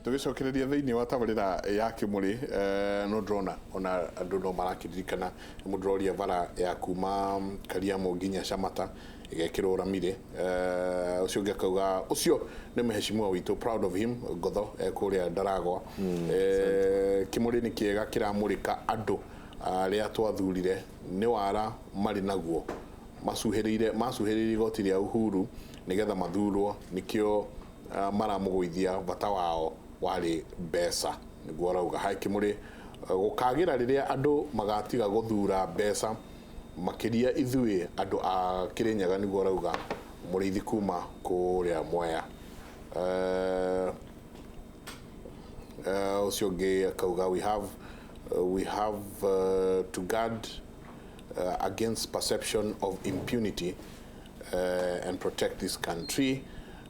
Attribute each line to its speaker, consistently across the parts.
Speaker 1: Tũgĩcokereria thĩinĩ wa tabarĩra ya Kĩmũrĩ, no ndĩrona ona andũ no marakĩririkana mũndũ ũroria bara ya kuma Kariamũ nginya Camata ĩgekĩrwo ramire. Ũcio ũngĩ akauga ũcio nĩ mheshimiwa witũ, proud of him, ngotho kũrĩa Ndaragwa. Kĩmũrĩ nĩ kĩega kĩramũrĩka andũ arĩa twathurire nĩ wara marĩ naguo macuhĩrĩire macuhĩrĩire igoti rĩa Uhuru nĩgetha mathurwo, nĩkĩo maramũgũithia, bata wao warĩ mbeca, nĩguo arauga. Hai Kĩmũrĩ, gũkagĩra rĩrĩa andũ magatiga gũthura mbeca makĩria ithuĩ andũ a Kĩrĩnyaga, nĩguo arauga mũrĩithi kuma kũrĩa Mwea. Ũcio ũngĩ akauga we have to guard against perception of impunity and protect this country.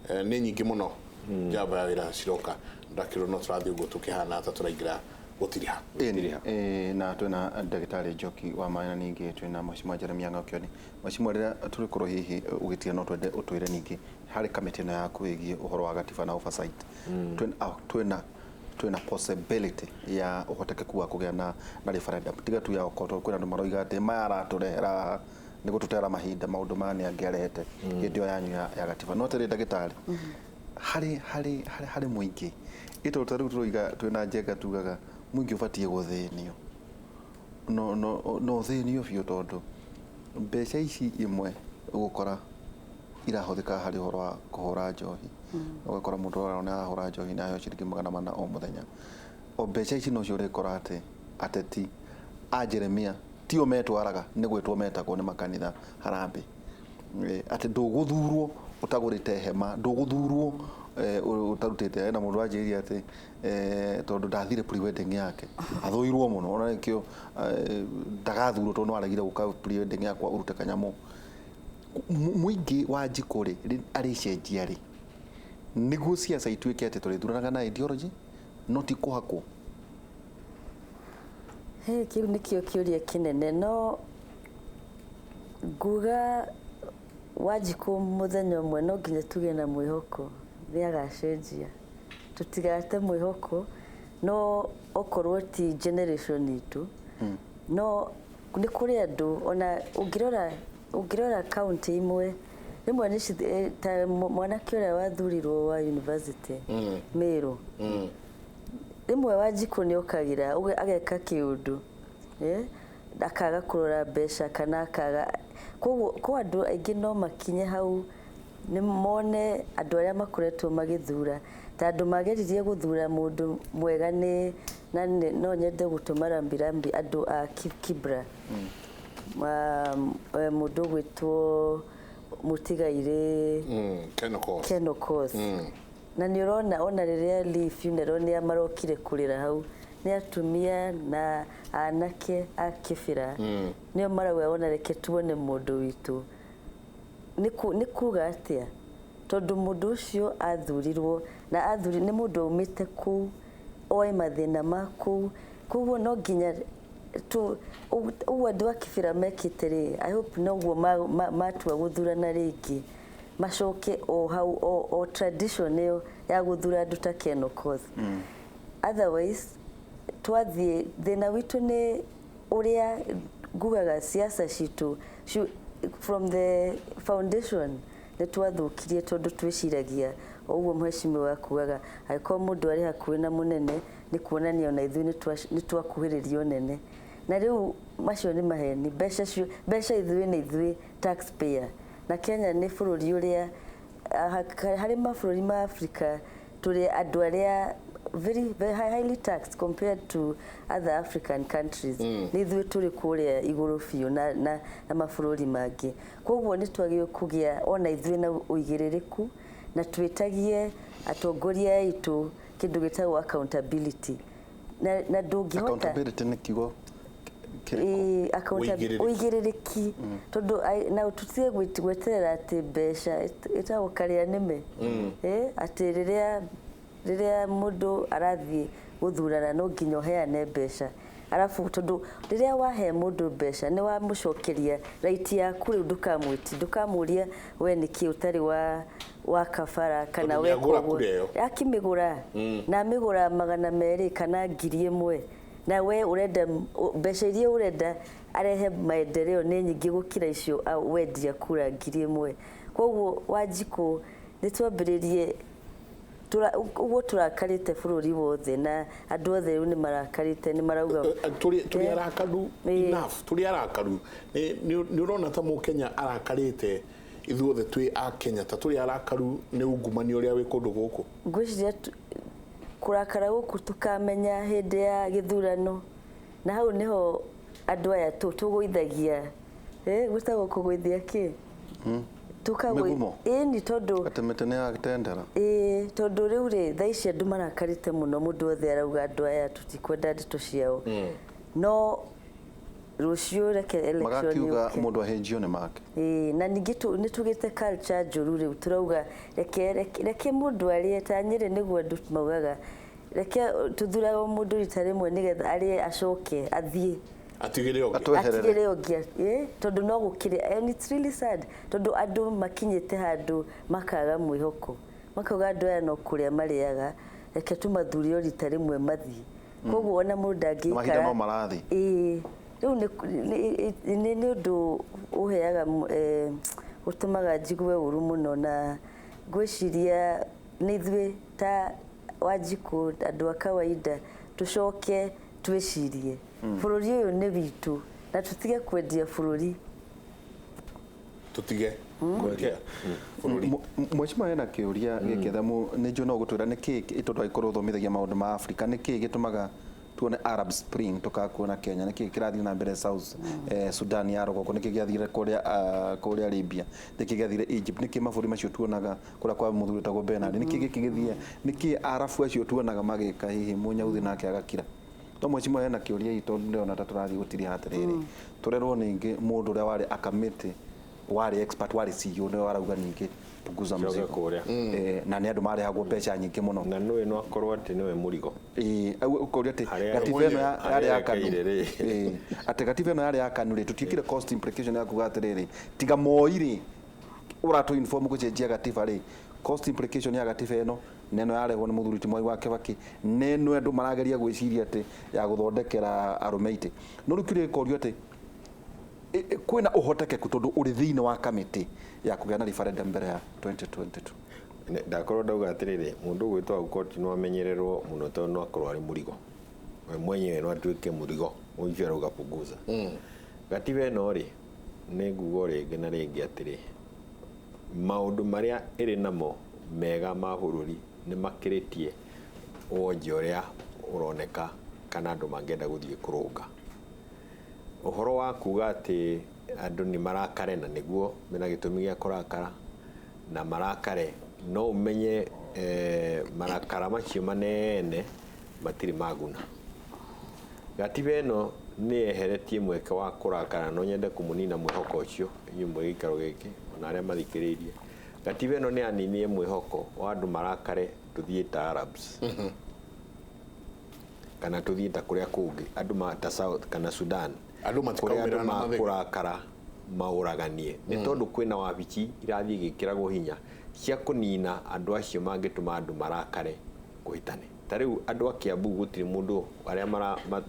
Speaker 1: Nĩ nyingĩ mũno njamba ya wĩra ciroka ndakĩrwo no tũrathiĩ ũguo tũkĩhana ta tũraingĩra gũtiriha.
Speaker 2: Ĩni, na twĩna ndagĩtarĩ Njoki wa Maĩ na ningĩ twĩna Mheshimiwa Jeremia Ng'akioni. Mheshimiwa, rĩrĩa tũrĩkorwo hihi ũgĩtiga no twende ũtwĩre ningĩ harĩ kamĩtĩ ĩno yaku ĩgiĩ ũhoro wa gatiba na oversight. Twĩna possibility ya ũhotekeku wa kũgĩa na referendum tiga tu ya okorwo kwĩna andũ maroiga atĩ maya aratũrehera haha nĩ gũtũtera mahinda, maũndũ maya nĩ angĩarehete hĩndĩ ĩyo yanyu ya gatiba. No atĩrĩ, ndagĩtarĩ, harĩ mũingĩ ĩtondũ ta rĩu tũroiga twĩna njenga tugaga mũingĩ ũbatiĩ gũthĩnio no ũthĩnio biũ tondũ mbeca ici imwe ũgũkora irahũthĩka harĩ ũhoro wa kũhũra njohi, ũgakora mũndũ ũrona arahũra njohi na aheo ciringi 400 o mũthenya, o mbeca ici nocio ũrĩkora atĩ ateti a Jeremia tio metwaraga nĩ gwĩtwo metagwo nĩ makanitha harambee. Atĩ ndũgũthurwo ũtagũrĩte hema, ndũgũthurwo ũtarutĩte. Hena mũndũ wanjĩrire atĩ tondũ ndathire pre-wedding yake athũirwo mũno, ona nĩkĩo ndagathurwo tondũ no aregire gũka pre-wedding yakwa ũrute kanyamũ. Mũingĩ wa njikũ rĩ arĩcenjia rĩ nĩguo siasa ituĩke atĩ tũrĩthuranaga na ideology no ti kũhakwo?
Speaker 3: He, kĩu nĩkĩo kĩũria kĩnene. No nguga Wanjikũ mũthenya ũmwe no nginya tũgĩe na mwĩhoko nĩ agacenjia, tũtigate mwĩhoko. No okorwo ti generation itũ, no nĩ kũrĩ andũ ona ũngĩrora county imwe rĩmwe nĩ ta mwanake ũrĩa wathurirwo wa university Meru, rĩmwe Wanjikũ nĩ okagĩra ageka kĩũndũ, akaga kũrora mbeca kana akaga. Koguo kwa andũ aingĩ no makinye hau nĩ mone andũ arĩa makoretwo magĩthura ta andũ mageririe gũthura mũndũ mwega nĩ na no nyende gũtũma rambirambi andũ a Kibra. Mũndũ ũgwĩtwo mũtigairĩ
Speaker 1: Ken Okoth.
Speaker 3: Ken Okoth. Na nĩ ũrona ona rĩrĩa Lee funeral nĩ marokire kũrĩra hau nĩ atumia na anake a Kĩbĩra nĩo marauga ona reke tuone mũndũ witũ. Nĩ kuga atĩa tondũ mũndũ ũcio athurirwo na athuri nĩ mũndũ aumĩte kũu oĩ mathĩna ma kũu, koguo no nginya ũguo andũ a Kĩbĩra mekĩte rĩ, I hope noguo matua gũthurana rĩngĩ macoke o hau o tradition ĩyo ya gũthura andũ ta Ken Okoth. Otherwise twathiĩ thĩna witũ nĩ ũrĩa ngugaga siasa citũ from the foundation nĩ twathũkirie tondũ twĩciragia o ũguo mheshimiwa akuaga angĩkorwo mũndũ arĩ hakuhĩ na mũnene nĩ kuonania ona ithuĩ nĩ twakuhĩrĩria ũnene, na rĩu macio nĩ maheni. Mbeca mbeca ithuĩ nĩ ithuĩ taxpayer, na Kenya nĩ bũrũri ũrĩa harĩ mabũrũri ma Africa tũrĩ andũ arĩa very, very highly taxed compared to other African countries. Nĩ ithuĩ tũrĩ kũrĩa igũrũ biũ na mabũrũri mangĩ, koguo nĩ twagĩrĩirwo kũgĩa ona ithuĩ na ũigĩrĩrĩku na twĩtagie atongoria aitũ kĩndũ gĩtagwo accountability na ndũngĩhota.
Speaker 2: Accountability nĩ kiugo kĩrĩkũ?
Speaker 1: Ũigĩrĩrĩki.
Speaker 3: Ũigĩrĩrĩki tondũ na tũtige gweterera atĩ mbeca ĩtagwo karĩa nĩme, atĩ rĩrĩa mũndũ arathiĩ gũthurana no nginya ũheane mbeca. Arabu tondũ rĩrĩa wahe mũndũ mbeca nĩ wamũcokeria right yaku rĩu ndũkamwĩti ndũkamũria we nĩkĩ ũtarĩ wa kabara kana
Speaker 1: Tondũ
Speaker 3: weka
Speaker 1: nĩagũra
Speaker 3: ũguo.
Speaker 1: kura ĩyo.
Speaker 3: Akĩmĩgũra na amĩgũra 200 kana 1000 na we ũrenda mbeca iria ũrenda arehe maendeleo nĩ nyingĩ gũkĩra icio wendia kura 1000. Koguo Wanjikũ nĩ twambĩrĩrie ũguo tũrakarĩte bũrũri wothe na andũ othe rĩu nĩ marakarĩte nĩ marauga
Speaker 1: tũrĩ arakaru enough, tũrĩ arakaru. Nĩ ũrona ta mũkenya arakarĩte ithuothe twĩ a Kenya ta tũrĩ arakaru nĩ ungumania ũrĩa wĩ kũndũ gũkũ?
Speaker 3: Ngwĩciria kũrakara gũkũ tũkamenya hĩndĩ ya gĩthurano na hau nĩho andũ aya tũgũithagia gwĩtagwo kũgũithia kĩ?
Speaker 2: Mĩgumo.
Speaker 3: Ĩni tondũ
Speaker 2: Atĩ mĩtĩ nĩ yatendera.
Speaker 3: Ĩĩ tondũ rĩu rĩ thaa ici andũ marakarĩte mũno mũndũ wothe arauga andũ aya tũtikwenda ndeto ciao no rũciũ reke election
Speaker 2: Magakiuga
Speaker 3: yũke.
Speaker 2: mũndũ ahĩnjio nĩ make.
Speaker 3: Ĩĩ na ningĩ nĩ tũgĩte culture njũru rĩu tũrauga reke mũndũ arĩe ta Nyĩrĩ nĩguo andũ maugaga reke tũthuraga mũndũ rita rĩmwe nĩgetha arĩe acoke athiĩ
Speaker 1: atigĩre ũngĩ.
Speaker 2: Atweherere.
Speaker 3: Atigĩre ũngĩ tondũ no gũkĩrĩ and it's really sad tondũ andũ makinyĩte handũ makaga mwĩhoko makauga andũ aya no kũrĩa marĩaga reke tũmathure o rita rĩmwe mathiĩ. Koguo ona mũndũ ndangĩikara
Speaker 2: Mahinda no marathiĩ.
Speaker 3: Ĩĩ rĩu nĩ ũndũ ũheaga ũtũmaga njigue ũru mũno na ngwĩciria nĩ ithuĩ ta Wanjikũ andũ a kawaida tũcoke twĩcirie bũrũri ũyũ nĩ witũ na tũtige kwendia bũrũri.
Speaker 1: Tũtige kwendia bũrũri.
Speaker 2: Mheshimiwa hena kĩũria gĩkĩ thamu nĩ njũĩ no gũtwĩra nĩkĩ tondũ angĩkorwo ũthomithagia maũndũ ma Afrika nĩkĩ gĩtũmaga tuone Arab Spring tukakuona Kenya nĩkĩ kĩrathiĩ na mbere South Sudan ya rũgongo nĩkĩ gĩathire kũrĩa Libya nĩkĩ gĩathire Egypt nĩkĩ mabũrũri macio tuonaga kũrĩa kwa mũthuri wĩtagwo Bernard nĩkĩ gĩkĩ gĩthiĩ nĩkĩ Arabu acio tuonaga magĩka hihi mũnyauthi nake agakira. No mheshimiwa hena kĩũria gitũ ndĩrona ta tũrathiĩ gũtiriha atĩrĩrĩ tũrerwo ningĩ mũndũ ũrĩa warĩ akamĩtĩ warĩ expert warĩ CEO nĩwe warauga ningĩ punguza
Speaker 4: Coke
Speaker 2: mzigo.
Speaker 4: kũrĩa.
Speaker 2: Na nĩ andũ marehagwo mbeca nyingĩ mũno.
Speaker 4: Na nĩwe no akorwo atĩ nĩwe mũrigo.
Speaker 2: Ĩĩ ũkoria atĩ
Speaker 4: Harĩa-
Speaker 2: gatiba ĩno yarĩ ya
Speaker 4: harĩa
Speaker 2: KANU.
Speaker 4: erekeire rĩ.
Speaker 2: Ĩĩ atĩ gatiba ĩno yarĩ ya KANU rĩ tũtiĩkire cost implication ya kuga atĩrĩrĩ tiga Moi rĩ ũratũ inform gũcenjia gatiba rĩ cost implication ya gatiba ĩno neno yarehwo nĩ mũthuri ti Mwai wa Kibaki neno andũ marageria gwĩciria atĩ ya gũthondekera arũme itĩ no rĩu kĩũria gĩkorio atĩ kwĩna ũhotekeku tondũ ũrĩ thĩinĩ wa kamĩtĩ ya kũgĩa na referendum mbere ya 2022.
Speaker 4: Ndakorwo ndauga atĩrĩrĩ mũndũ ũgwĩtwo Aukot no amenyererwo mũno tondũ no akorwo arĩ mũrigo we mwenyewe no atuĩke mũrigo ũcio arauga punguza. Gatiba ĩno rĩ nĩ nguga o rĩngĩ na rĩngĩ atĩrĩ maũndũ marĩa ĩrĩ namo mega ma bũrũri nĩ makĩrĩtie wonje ũrĩa ũroneka kana andũ mangĩenda gũthiĩ kũrũnga. Ũhoro wa kuga atĩ andũ nĩ marakare na nĩguo mena gĩtũmi gĩa kũrakara na marakare no ũmenye marakara macio manene matirĩ maguna. Gatiba ĩno nĩ yeheretie mweke wa kũrakara no nyende kũmũnina mwĩhoko ũcio inyuĩ mwĩ gĩikaro gĩkĩ ona arĩa mathikĩrĩirie. Gatiba ĩno nĩ yaninie mwĩhoko wa andũ marakare tũthiĩ ta Arabs kana tũthiĩ ta kũrĩa kũngĩ andũ ta South kana Sudan
Speaker 1: Andũ
Speaker 4: kũrĩa
Speaker 1: matikaumĩra
Speaker 4: andũ
Speaker 1: na mathĩga.
Speaker 4: makũrakara maũraganie nĩ tondũ kwĩna wabici irathiĩ igĩkĩragwo hinya cia kũnina andũ acio mangĩtũma andũ marakare kũhĩtane. Ta rĩu andũ a Kiambu gũtirĩ mũndũ arĩa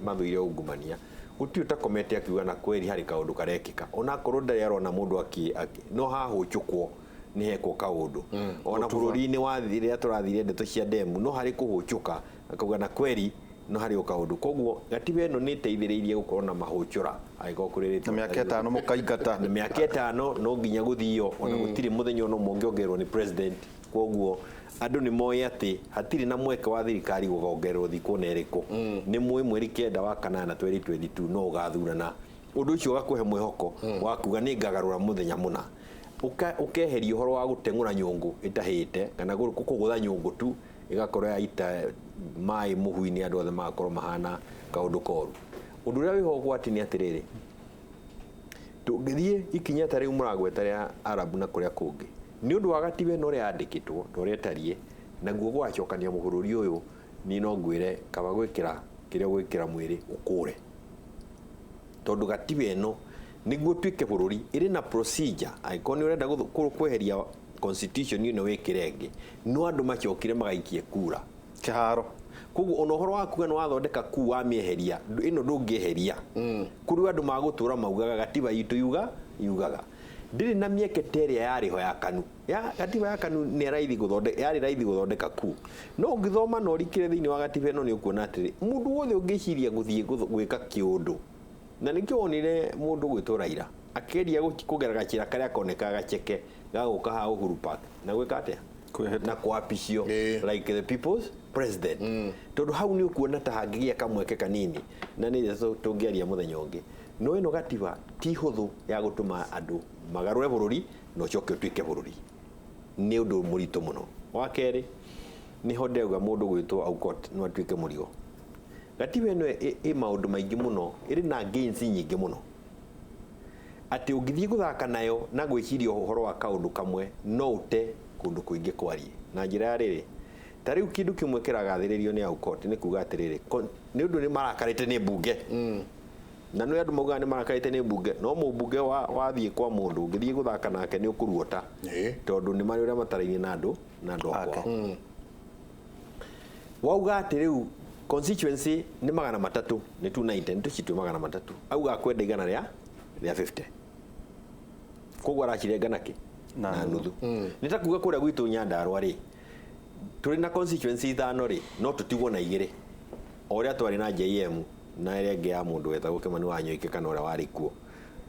Speaker 4: mathũire ungumania gũtirĩ ũtakomete akiuga na kweri harĩ kaũndũ karekĩka onakorwo ndarĩ arona mũndũ no hahũcũkwo nĩ hekwo kaũndũ ona bũrũri-inĩ wa rĩrĩa tũrathire ndeto cia demu no harĩ kũhũcũka akauga na kweri no harĩ o kaũndũ. Koguo gatiba ĩno nĩ ĩteithĩrĩirie gũkorwo na mahũcũra angĩkorwo kũrĩ
Speaker 2: Na mĩaka ĩtano mũkaingata.
Speaker 4: Na mĩaka ĩtano no nginya gũthio ona gũtirĩ mũthenya ona ũmwe ũngĩongererwo nĩ president. Koguo andũ nĩ moĩ atĩ hatirĩ na mweke wa thirikari gũkongererwo thikũ ona ĩrĩkũ. Nĩ mwĩ mweri 9 wa kanana 2022 no ũgathurana. Ũndũ ũcio ũgakũhe mwĩhoko wa kuga nĩ ngagarũra mũthenya mũna. Ũkeheria ũhoro wa gũteng'ũra nyũngũ ĩtahĩte kana kũgũtha nyũngũ tu ĩgakorwo yaita maĩ mũhu-inĩ andũ othe magakorwo mahana kaũndũ koru. Ũndũ ũrĩa wĩho ũgwati nĩ atĩrĩrĩ tũngĩthiĩ ikinya ta rĩu mũragweta rĩa Arabu na kũrĩa kũngĩ nĩ ũndũ wa gatiba ĩno ũrĩa yandĩkĩtwo na ũrĩa ĩtariĩ naguo gwacokania mũbũrũri ũyũ niĩ no ngwĩre kaba gwĩkĩra kĩrĩa ũgwĩkĩra mwĩrĩ ũkũre. Tondũ gatiba ĩno nĩguo tuĩke bũrũri ĩrĩ na procedure, angĩkorwo nĩ ũrenda kweheria constitution ĩno wĩkĩre ĩngĩ, no andũ macokire magaikie kura.
Speaker 2: Kĩharo.
Speaker 4: Koguo ona ũhoro wa kuga nĩ wathondeka kuu wamĩeheria, ĩno ndũngĩeheria. Kũrĩ andũ magũtũra maugaga gatiba itũ yugaga ndĩrĩ na mĩeke ta ĩrĩa yarĩ ho ya KANU. Ya gatiba ya KANU nĩ raithi gũthondeka, yarĩ raithi gũthondeka kuu. No ũngĩthoma na ũrikĩre thĩinĩ wa gatiba ĩno nĩ ũkuona atĩrĩ, mũndũ wothe ũngĩciria gũthiĩ gwĩka kĩũndũ, na nĩkĩo wonire mũndũ gwĩtwo Raila akĩgeria kũgera gacĩra karĩa konekaga gaceke gagũka haha Uhuru Park na gwĩka atĩa?
Speaker 2: Kwĩhĩta.
Speaker 4: Na kwapishio like the people's president. Tondũ hau nĩ ũkuona ta hangĩgĩa kamweke kanini, na nĩ tũngĩaria mũthenya ũngĩ. No ĩno gatiba ti hũthũ ya gũtũma andũ magarũre bũrũri na ũcoke ũtuĩke bũrũri. Nĩ ũndũ mũritũ mũno. Wa kerĩ, nĩho ndĩrauga mũndũ gwĩtwo Aukot no atuĩke mũrigo. Gatiba ĩno ĩ maũndũ maingĩ mũno, ĩrĩ na gains nyingĩ mũno. Atĩ ũngĩthiĩ gũthaka nayo na gwĩciria ũhoro wa kaũndũ kamwe, no ũte kũndũ kũingĩ kwarie. Na njĩra ya rĩrĩ, ta rĩu kĩndũ kĩmwe kĩragathĩrĩrio nĩ Aukot nĩ kuga atĩrĩrĩ, nĩ ũndũ nĩ marakarĩte nĩ mbunge. Na nĩ andũ maugaga nĩ marakarĩte nĩ mbunge, no mũmbunge wathiĩ kwa mũndũ, ũngĩthiĩ gũthaka nake nĩ ũkũruota. Tondũ nĩ marĩ ũrĩa matarainie na andũ, na andũ a kwao. Wauga atĩ rĩu constituency nĩ 300, nĩ 290, nĩ tũcitue 300. Auga akwenda igana rĩa 50. Koguo aracirenga nakĩ?
Speaker 2: Na
Speaker 4: nuthu. Nĩ ta kuga kũrĩa gwitũ Nyandarua rĩ, tũrĩ na constituency 5 rĩ, no tũtigwo na 2. O ũrĩa twarĩ na JM na ĩrĩa ĩngĩ ya mũndũ wetagwo Kĩmani wa Nyoike kana ũrĩa warĩ kuo.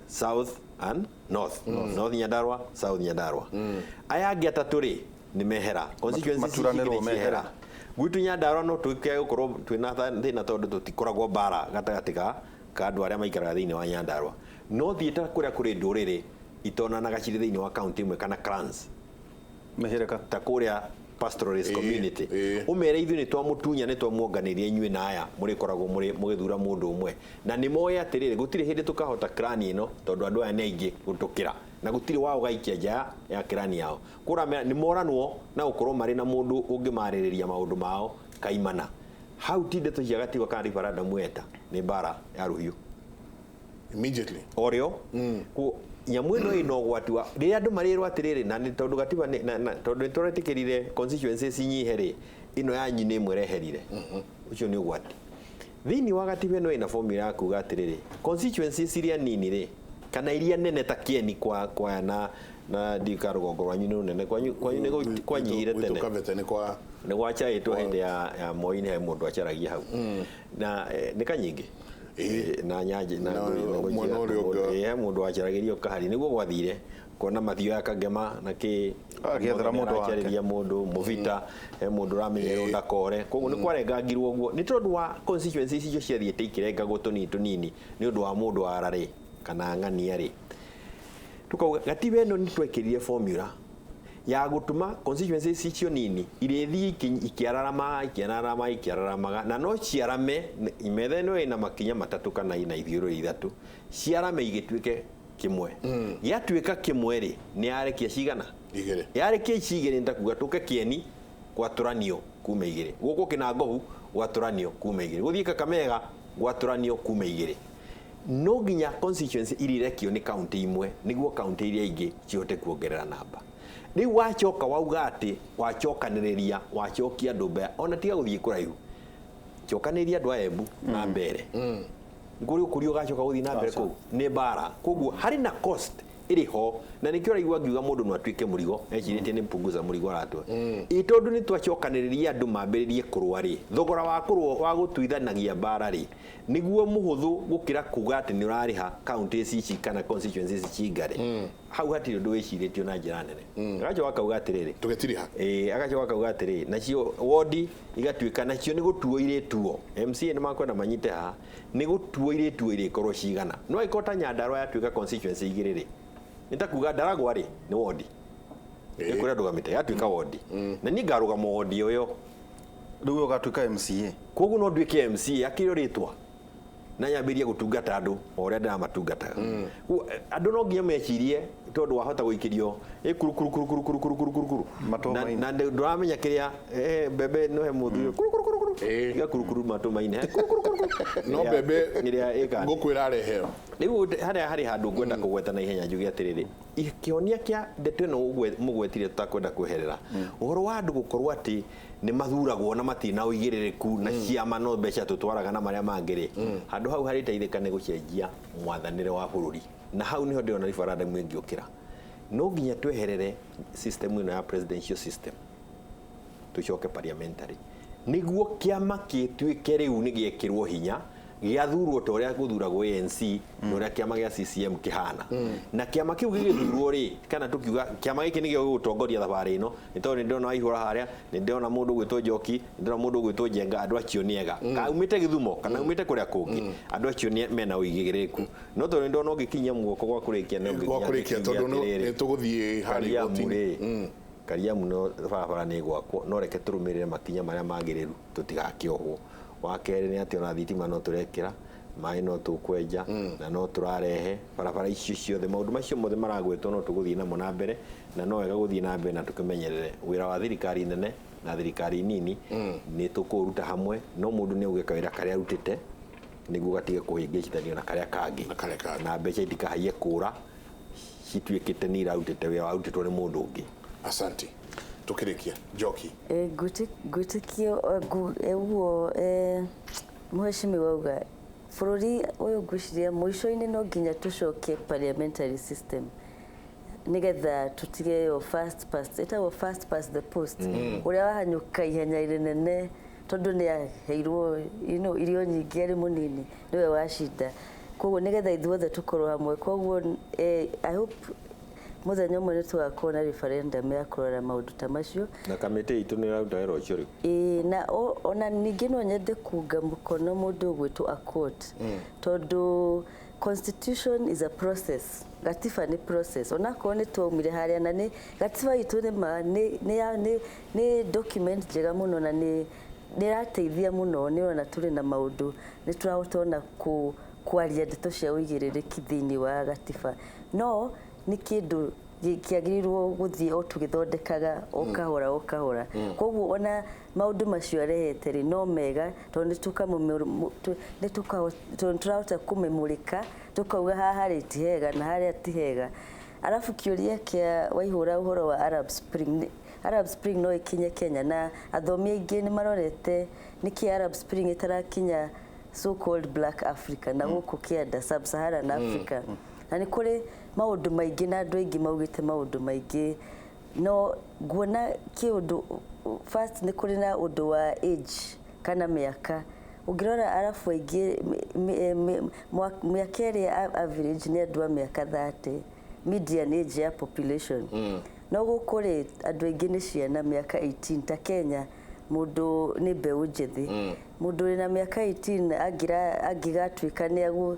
Speaker 4: South and North. North Nyandarua, South Nyandarua. Aya angĩ atatũ rĩ, nĩ mehera. Constituency ici
Speaker 2: Maturanĩrwo
Speaker 4: igĩrĩ ciehera.
Speaker 2: mehera.
Speaker 4: Gwitũ Nyandarua no tũke gũkorwo twĩna thĩna tondũ tũtikoragwo mbara gatagatĩ ka andũ arĩa maikaraga thĩinĩ wa Nyandarua. No thiĩ ta kũrĩa kũrĩ ndũrĩrĩ itonanaga cirĩ thĩinĩ wa county ĩmwe kana clans.
Speaker 2: Mĩhĩrĩga.
Speaker 4: Ta kũrĩa pastoralist community. Ũmere ithuĩ nĩ twamũtunya, nĩ twamuonganĩria inyuĩ na aya mũrĩkoragwo mũgĩthura mũndũ ũmwe. Na nĩ moĩ atĩrĩrĩ, gũtirĩ hĩndĩ tũkahota clan ĩno tondũ andũ aya nĩ aingĩ gũtũkĩra. Na gũtirĩ wao gaikia nja ya clan yao. Kũra nĩ moranwo na gũkorwo marĩ na mũndũ ũngĩmarĩrĩria maũndũ mao kaimana. Hau ti ndeto cia gatiba ka referendum weta, nĩ mbara ya rũhiũ.
Speaker 1: Immediately.
Speaker 4: Orĩo. Ku nyamũ ĩno ĩna ũgwati wa rĩrĩa andũ marĩrwo atĩrĩrĩ, na nĩ tondũ gatiba nĩ, na, na, tondũ nĩ tũretĩkĩrire constituencies cinyihe rĩ, ĩno yanyu nĩ ĩmwe ĩreherire. Ũcio nĩ ũgwati. Thĩinĩ wa gatiba ĩno ĩna formula ya kuga atĩrĩrĩ, constituencies iria nini rĩ, kana iria nene ta Kieni kwa na ndika rũgongo rwanyu nĩ rũnene, kwanyu nĩ kwanyihire
Speaker 1: Gwitũ
Speaker 4: tene.
Speaker 1: Kabete nĩ kwa
Speaker 4: Nĩ gwacaĩtwo hĩndĩ ya Moi, nĩ he mũndũ acaragia hau. Na nĩ kanyingĩ. Na nyanjĩ, na
Speaker 1: Na
Speaker 4: ngũi, na ngũi
Speaker 1: mwena
Speaker 4: cia
Speaker 1: ũrĩa ũngĩ.
Speaker 4: He mũndũ wacaragĩrio kahari, nĩguo gwathire kuona mathio ya Kangema na kĩ,
Speaker 2: Agĩethera mũndũ wake.
Speaker 4: Aracarĩria mũndũ, Mũbita, he mũndũ ũramenyerwo ndakore. Koguo nĩ kwarengangirwo ũguo. Nĩ tondũ wa constituency icio ciathiĩte ikĩrengagwo tũnini tũnini nĩ ũndũ wa mũndũ wa Ararĩ kana ng'ania rĩ. Tukauga gatiba ĩno nĩ twekĩrire formula ya gũtũma constituencies icio nini irĩthiĩ ikĩararama, ikĩararama, ikĩararamaga, na no ciarame, metha ĩno ĩna makinya matatũ kana ina ithiũrũrĩ ithatũ, ciarame igĩtuĩke kĩmwe. Gĩatuĩka kĩmwe rĩ, nĩ yarekia cigana?
Speaker 1: Igĩrĩ.
Speaker 4: Yarekia ici igĩrĩ nĩ ta kuga tũke Kieni gwatũranio kuma igĩrĩ, gũkũ Kinangohu gwatũranio kuma igĩrĩ, gũthiĩ Kakamega gwatũranio kuma igĩrĩ. No nginya constituency irirekio nĩ county imwe nĩguo county iria ingĩ cihote kuongerera namba. Rĩu wacoka wauga atĩ wacokanĩrĩria, wacokia andũ mbere, ona tiga gũthiĩ kũraihu, cokanĩrĩria andũ a Embu na Mbeere. Ngũrĩ ũkũria ũgacoka gũthiĩ na mbere kũu nĩ mbara. Koguo harĩ na cost ĩrĩ ho, na nĩkĩo ũraigua ngiuga mũndũ no atuĩke mũrigo, ecirĩtie nĩ mpunguza mũrigo aratũhe. Ĩ tondũ nĩ twacokanĩrĩria andũ mambĩrĩrie kũrũa rĩ, thogora wa kũrũa wa gũtuithanagia mbara rĩ, nĩguo mũhũthũ gũkĩra kuga atĩ nĩ ũrarĩha county ici kana constituencies ici cingare. Hau hatirĩ ũndũ wĩcirĩtio na njĩra nene. Agacoka akauga atĩrĩrĩ,
Speaker 1: Tũgĩtiriha.
Speaker 4: Agacoka akauga atĩrĩrĩ, nacio wodi igatuĩka nacio nĩ gũtuo irĩtuo. MCA nĩ makwenda manyite haha, nĩ gũtuo irĩtuo irĩkorwo cigana. No angĩkorwo ta Nyandarua yatuĩka constituency igĩrĩ rĩ, nĩ ta kuga Ndaragwa rĩ, nĩ wodi. Nĩ kũrĩa ndũgamĩte, yatuĩka wodi. Na niĩ ngarũgama wodi ĩyo.
Speaker 2: Rĩu ũgatuĩka MCA.
Speaker 4: Koguo no nduĩke MCA, akĩrĩ rĩtwa. Na nyambĩrĩrie gũtungata andũ o ũrĩa ndĩramatungataga. Koguo, andũ no nginya mecirie tondũ wahota gũikĩrio, kuru, kuru, kuru, kuru, kuru, kuru, kuru, kuru, kuru.
Speaker 2: Matũma-inĩ.
Speaker 4: Na ndũramenya kĩrĩa, mbembe no he mũthuri, kuru, kuru, kuru, kuru. Tiga kurukuru matũ-mainĩ.
Speaker 1: No mbembe
Speaker 4: ĩrĩa ĩka
Speaker 1: ngũkũ ĩrareheo.
Speaker 4: Rĩu harĩa harĩ handũ ngwenda kũgweta na ihenya njuge atĩrĩrĩ, kĩhonia kĩa ndeto ĩno mũgwetire tũtakwenda kweherera ũhoro wa andũ gũkorwo atĩ nĩ mathuragwo na matirĩ na ũigĩrĩrĩku na ciama no mbeca tũtwaraga na marĩa mangĩ rĩ, handũ hau harĩteithĩka nĩ gũcenjia mwathanĩre wa bũrũri, na hau nĩho ndĩrona referendum ĩngĩũkĩra. No nginya tweherere system ĩno ya presidential system, tucoke parliamentary, nĩguo kĩama gĩtuĩke rĩu nĩ gĩekĩrwo hinya, gĩathurwo ta ũrĩa gũthuragwo ANC na ũrĩa kĩama gĩa CCM kĩhana. Na kĩama kĩu gĩgĩthurwo rĩ, kana tũkiuga kĩama gĩkĩ nĩkĩo gĩgũtongoria thabarĩ ĩno, nĩ tondũ nĩ ndĩrona Waihũra harĩa, nĩ ndĩrona mũndũ ũgwĩtwo Njoki, nĩ ndĩrona mũndũ ũgwĩtwo Njenga, andũ acio nĩ ega, kaumĩte Gĩthumo kana aumĩte kũrĩa kũngĩ, andũ acio nĩ mena ũigĩrĩrĩku. No tondũ nĩ ndĩrona ũngĩkinyia guoko gwa kũrĩkia nĩ
Speaker 1: Gwa kũrĩkia tondũ nĩ tũgũthiĩ harĩa
Speaker 4: Kariamu
Speaker 1: igoti-inĩ.
Speaker 4: rĩ, Kariamu no barabara nĩ gwakwo, no reke tũrũmĩrĩre makinya marĩa magĩrĩru tũtigakĩohwo. Wa kerĩ nĩ atĩ ona thitima no tũrekĩra, maĩ no tũkwenja, na no tũrarehe barabara icio ciothe, maũndũ macio mothe maragwetwo no tũgũthiĩ namo na mbere, na no wega gũthiĩ na mbere na tũkĩmenyerere wĩra wa thirikari nene na thirikari nini nĩ tũkũũruta hamwe, no mũndũ nĩ auge kawĩra karĩa arutĩte nĩguo gatige kũhĩngĩcithanio na karĩa kangĩ,
Speaker 1: Na karĩa kangĩ.
Speaker 4: Na mbeca itikahaiye kũra cituĩkĩte nĩ irarutĩte wĩra warutĩtwo nĩ mũndũ ũngĩ.
Speaker 1: Asante. Tukĩrĩkia Njoki.
Speaker 3: Ngwĩtĩkia ũguo mheshimiwa auga bũrũri ũyũ, ngwĩciria mũico-inĩ no nginya tũcoke parliamentary system nigetha tutige ĩyo first past, ĩtagwo first past the post, ũrĩa wahanyũka ihenya rĩnene tondũ nĩ aheirwo irio nyingĩ arĩ mũnini nĩwe wacinda. Koguo nigetha ithuothe tũkorwo hamwe, koguo I hope mũthenya ũmwe nĩ tũgakorwo na referendum ya kũrora maũndũ ta macio.
Speaker 4: Na kamĩtĩ itũ nĩ ĩraruta wĩra ũcio rĩu.
Speaker 3: Ĩĩ, na ona ningĩ no nyende kuunga mũkono mũndũ ũgwĩtwo Accord, tondũ constitution is a process, gatiba nĩ process, onakorwo nĩ twaumire harĩa na nĩ gatiba itũ nĩ ma nĩ document njega mũno na nĩ ĩrateithia mũno. Nĩ ũrona tũrĩ na maũndũ nĩ tũrahota ona kwaria ndeto cia ũigĩrĩrĩki thĩinĩ wa gatiba, no nĩ kĩndũ kĩagĩrĩirwo gũthiĩ o tũgĩthondekaga o kahora o kahora. Koguo ona maũndũ macio arehete rĩ no mega, tondũ nĩ tũrahota kũmĩmũrĩka tũkauga haha rĩ ti hega na harĩa ti hega. Arabu kĩũria kĩa Waihũra ũhoro wa Arab Spring, Arab Spring no ĩkinye Kenya, na athomi aingĩ nĩ marorete nĩkĩ Arab Spring ĩtarakinya so called Black Africa na gũkũ kĩanda Sub-Saharan Africa. Na nĩ kũrĩ maũndũ maingĩ na andũ aingĩ maugĩte maũndũ maingĩ, no nguona kĩũndũ first nĩ kũrĩ na ũndũ wa age kana mĩaka. Ũngĩrora arabu aingĩ mĩaka ĩrĩa average nĩ andũ a mĩaka 30, median age ya population. No gũkũ rĩ andũ aingĩ nĩ ciana mĩaka 18, ta Kenya mũndũ nĩ mbeũ njĩthĩ, mũndũ wĩna mĩaka 18 angĩgatuĩka nĩ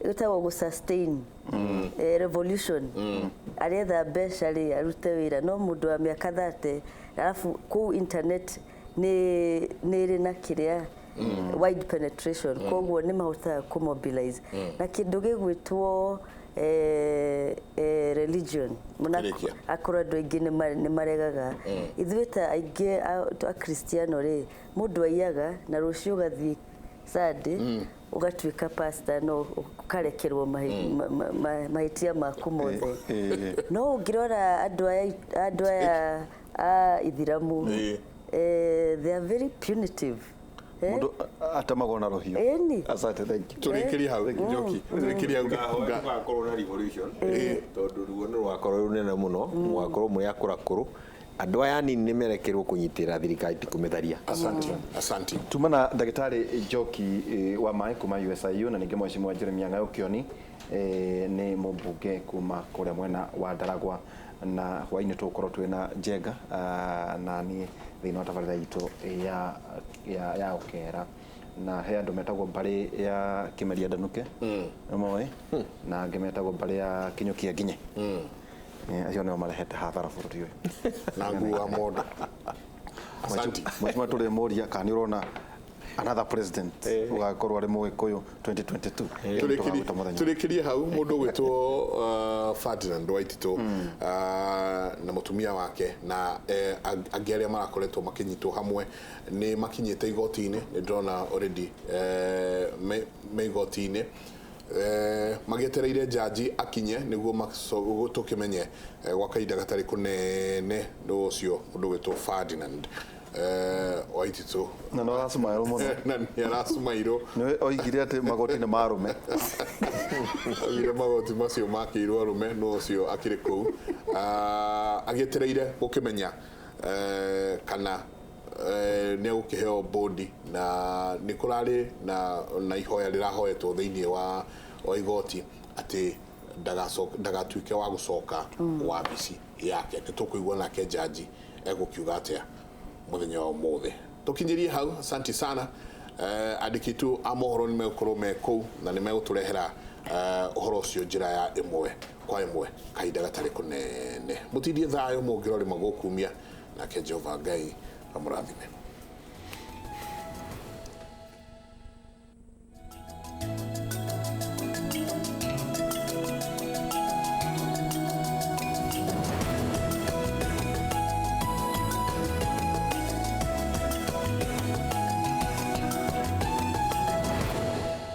Speaker 3: ĩtagwo gũ sustain revolution, aretha mbeca rĩ arute wĩra, no mũndũ wa mĩaka 30, arabu kũu internet nĩ ĩrĩ na kĩrĩa wide penetration, koguo nĩ mahotaga kũ mobilize na kĩndũ gĩgwĩtwo religion. Akorwo andũ aingĩ nĩ maregaga, ithuĩ ta aingĩ a Kristiano rĩ, mũndũ aiyaga na rũciũ ũgathiĩ Sunday ũgatuĩka pastor, no ũkarekerwo mahĩtia maku mothe. No ũngĩrora andũ aya a ithiramu, they are very punitive.
Speaker 2: Mũndũ atemagwo na rũhiũ.
Speaker 3: Ĩni.
Speaker 2: Asante, thank you.
Speaker 1: Tũrĩkĩrie hau Njoki, tũrĩkĩrie hau.
Speaker 4: Tũgakorwo na revolution, tondũ ruo nĩ rũgakorwo rũnene mũno, mũgakorwo mũrĩ akũrakũrũ, andũ aya anini nĩ merekerwo kũnyitĩrĩra thirikari ti kũmĩtharia.
Speaker 1: Asante, asante.
Speaker 2: Tuma na ndagĩtarĩ Njoki wa maĩ kuma USIU, na ningĩ mheshimiwa Jeremia Ng'ayo Kĩoni nĩ mũmbunge kuma kũrĩa mwena wa Ndaragwa, na hwainĩ tũgũkorwo twĩna Njenga na niĩ thĩinĩ wa tabarĩra itũ ya ũkera, na he andũ metagwo mbarĩ ya Kĩmeria Ndanuke nĩmoĩ, na angĩ metagwo mbarĩ ya Kĩnyũkia Nginye. Acio nĩo marehete hathara bũrũri ũyũ
Speaker 1: na nguo wa mondo. Asante.
Speaker 2: Mheshimiwa tũrĩ mũria kana nĩ ũrona Another president ũgakorwo arĩ Mũgĩkũyũ 2022. Tũgagwĩta mũthenya.
Speaker 1: Tũrĩkĩrie hau mũndũ ũgwĩtwo Ferdinand Waititũ na mũtumia wake na angĩ arĩa marakoretwo makĩnyitwo hamwe nĩ makinyĩte igoti-inĩ. Nĩ ndĩrona already me igoti-inĩ magĩetereire jaji akinye nĩguo tũkĩmenye gwa kahinda gatarĩ kũnene nĩ ũcio mũndũ ũgwĩtwo Ferdinand Waititũ.
Speaker 2: Na no aracumaĩrwo mũno.
Speaker 1: Na nĩ aracumairwo.
Speaker 2: Nĩ oigire atĩ magoti nĩ marũme.
Speaker 1: Augire magoti macio makĩirwo arũme. No ũcio akĩrĩ kũu agĩetereire gũkĩmenya kana nĩ egũkĩheo bodi, na nĩ kũrarĩ na ihoya rĩrahoetwo thĩinĩ wa igoti atĩ ndagatuĩke wa gũcoka wabici yake. Nĩ tũkũigua nake jaji egũkiuga atĩa mũthenya wa ũmũthĩ. Tũkinyĩrie hau, asante sana. Andĩki aitũ a mohoro nĩ megũkorwo me kũu na nĩ megũtũrehera ũhoro ũcio njĩra ya ĩmwe kwa ĩmwe kahinda gatarĩ kũnene. Mũtindie thayũ mũngĩrorĩma gũkumia nake Jehova Ngai amũrathime.